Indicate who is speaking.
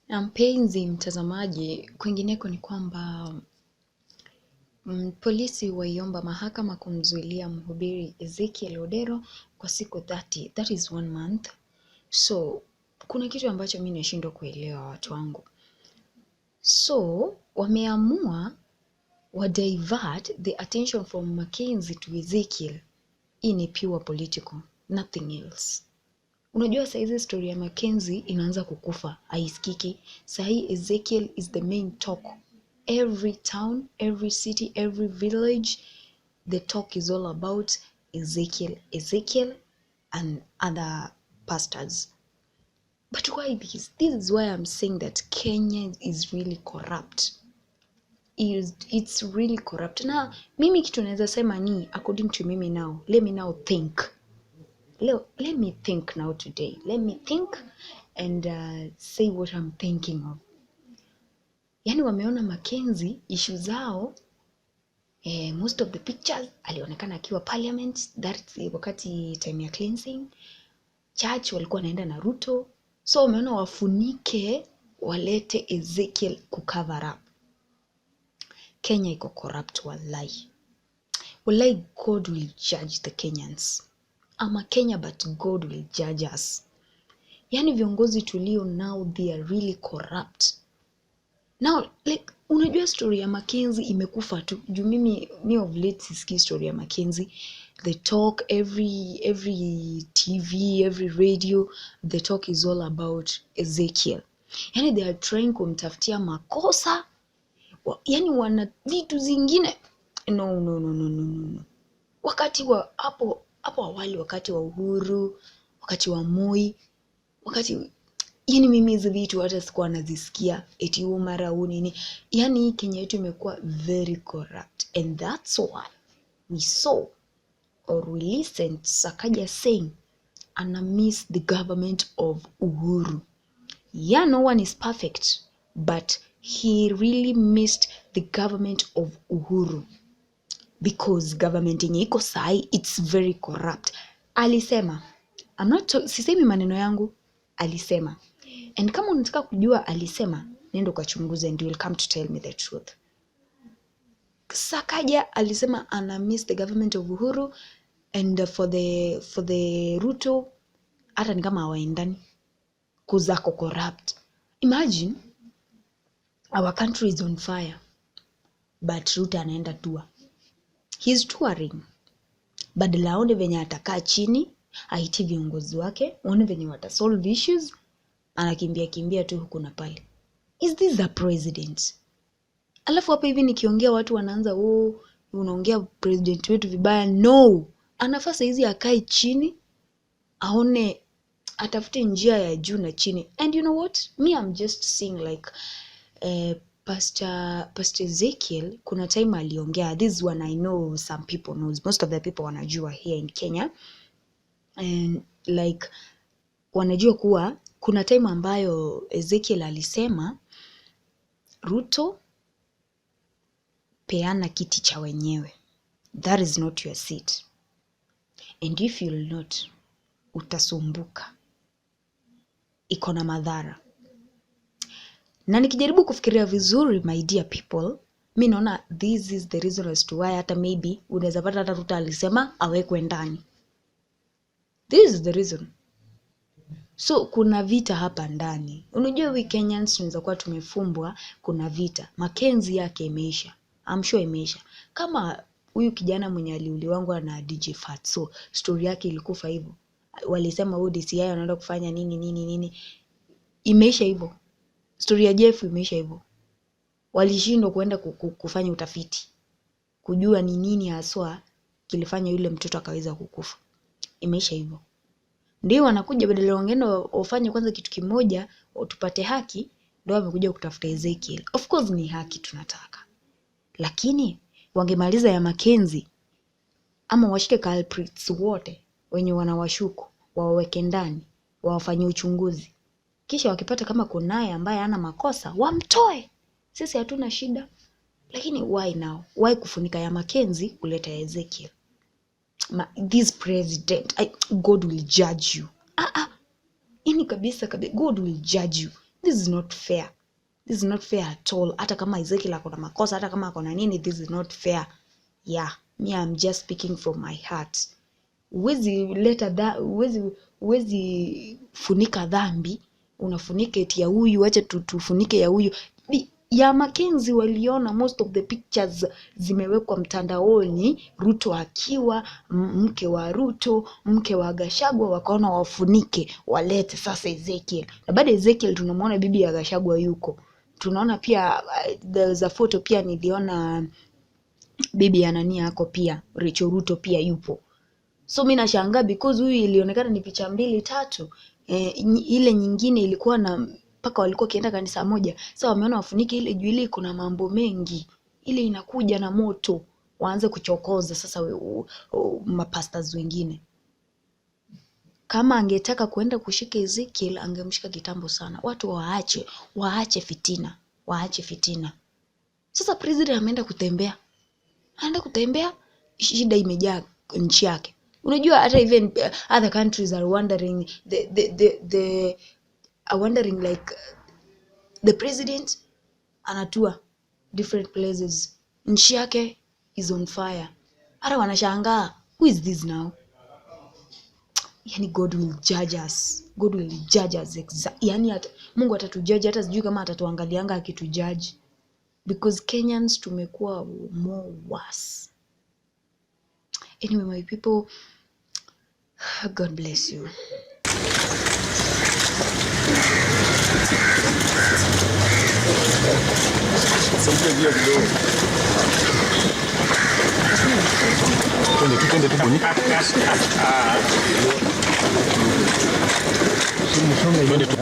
Speaker 1: Na mpenzi mtazamaji, kwingineko ni kwamba polisi waiomba mahakama kumzuilia mhubiri Ezekiel Odero kwa siku 30, that is one month. So kuna kitu ambacho mi nashindwa kuelewa, watu wangu. So wameamua wa divert the attention from Mackenzie to Ezekiel. Hii ni pure political, nothing else. Unajua saizi story ya Mackenzie inaanza kukufa, haisikiki. Sahii Ezekiel is the main talk. Every town, every city, every village, the talk is all about Ezekiel, Ezekiel and other pastors. But why this? This is why I'm saying that Kenya is really corrupt. It's really corrupt. Na mimi kitu naweza sema ni, according to mimi now, let me now think. Let me think now today. Let me think and say what I'm thinking of. Yani wameona Mackenzie issue zao, most of the pictures alionekana akiwa parliament, that's wakati time ya cleansing church walikuwa wanaenda na Ruto, so wameona wafunike, walete Ezekiel kucover up. Kenya iko corrupt, wallahi. Wallahi, God will judge the Kenyans. I'm a Kenya, but God will judge us. Yani viongozi tulio now, they are really corrupt. Now, like, unajua story ya Mackenzie imekufa tu. Juu mimi mi of late sisikii story ya Mackenzie. The talk every TV, every radio, the talk is all about Ezekiel. Yani they are trying kumtafutia makosa. Yani wana vitu zingine. No, no, no, no, no, no, no. Wakati wa hapo hapo awali, wakati wa Uhuru, wakati wa Moi, wakati, yani mimi hizi vitu hata sikuwa nazisikia eti huu mara huu nini. Yani hii Kenya yetu imekuwa very corrupt, and that's why we saw or we listened Sakaja saying ana miss the government of Uhuru. Yeah, no one is perfect, but he really missed the government of Uhuru because government yenye iko sahi, it's very corrupt. Alisema, I'm not sisemi maneno yangu, alisema. And kama unataka kujua alisema, nenda ukachunguze and you will come to tell me the truth. Sakaja alisema ana miss the government of Uhuru and for the Ruto hata ni kama hawaendani kuzako corrupt. Imagine our country is on fire, but Ruto anaenda tour. He's touring. Badala aone venye atakaa chini, aiti viongozi wake, waone venye watasolve issues, anakimbia kimbia tu huku na pale. Is this a president? Alafu hapa hivi nikiongea watu wanaanza, "Oh, unaongea president wetu vibaya." No, anafaa saizi akae chini aone, atafute njia ya juu na chini. And you know what, me, I'm just seeing like Pastor Ezekiel kuna time aliongea. This one I know some people knows, most of the people wanajua here in Kenya, and like wanajua kuwa kuna time ambayo Ezekiel alisema, "Ruto, peana kiti cha wenyewe. That is not your seat, and if you'll not, utasumbuka, iko na madhara." Na nikijaribu kufikiria vizuri, my dear people, mi naona this is the reason as to why hata maybe unaweza pata hata Ruto alisema awekwe ndani. This is the reason. So kuna vita hapa ndani. Unajua we Kenyans tunaweza kuwa tumefumbwa. Kuna vita. Mackenzie yake imeisha, I'm sure imeisha. Kama huyu kijana mwenye aliuliwangwa na DJ Fatso, story yake ilikufa hivyo. Walisema huyu DCI anaenda kufanya nini nini nini, imeisha hivyo. Story ya Jeff imeisha hivyo. Walishindwa kuenda kufanya utafiti kujua ni nini haswa kilifanya yule mtoto akaweza kukufa. Imeisha hivyo. Ndio wanakuja, badala wangeenda wafanye kwanza kitu kimoja tupate haki, ndio wamekuja kutafuta Ezekiel. Of course ni haki tunataka, lakini wangemaliza ya Mackenzie ama washike culprits wote wenye wanawashuku, wawaweke ndani, wawafanyie uchunguzi, kisha wakipata kama kunaye ambaye hana makosa, wamtoe. Sisi hatuna shida, lakini why now? Why kufunika ya Mackenzie kuleta ya Ezekiel? This president, God will judge you. Ah, ah. Yani kabisa kabisa, God will judge you. This is not fair. This is not fair at all. Hata kama Ezekiel ako na makosa, hata kama ako na nini, this is not fair. Yeah, me, I'm just speaking from my heart. Huwezi leta dha, huwezi funika dhambi, unafunika eti ya huyu, acha tufunike ya huyu. Ya Mackenzie waliona most of the pictures zimewekwa mtandaoni, Ruto akiwa mke wa Ruto, mke wa Gachagua, wakaona wafunike, walete sasa Ezekiel. Na baada ya Ezekiel tunamwona bibi ya Gachagua yuko. Tunaona pia there's a photo pia niliona bibi ya nani yako pia, Rachel Ruto pia yupo. So mi nashangaa because huyu ilionekana ni picha mbili tatu. Ile nyingine ilikuwa na mpaka walikuwa wakienda kanisa moja. Sasa wameona wafunike ile juu ile kuna mambo mengi. Ile inakuja na moto, waanze kuchokoza sasa mapastors wengine. Kama angetaka kuenda kushika Ezekiel angemshika kitambo sana. Watu waache fitina, waache fitina. Sasa president ameenda kutembea. Anaenda kutembea, shida imejaa nchi yake. Unajua hata even other countries are wondering the are wondering like the president anatua different places, nchi yake is on fire. Hata wanashangaa, who is this now? Yani God will judge us. God will judge us yani Mungu atatujudge, hata sijui kama atatuangalianga akitujudge, because Kenyans tumekuwa more worse. Anyway, my people, God bless you.
Speaker 2: Twende tu Boni. Twende tu.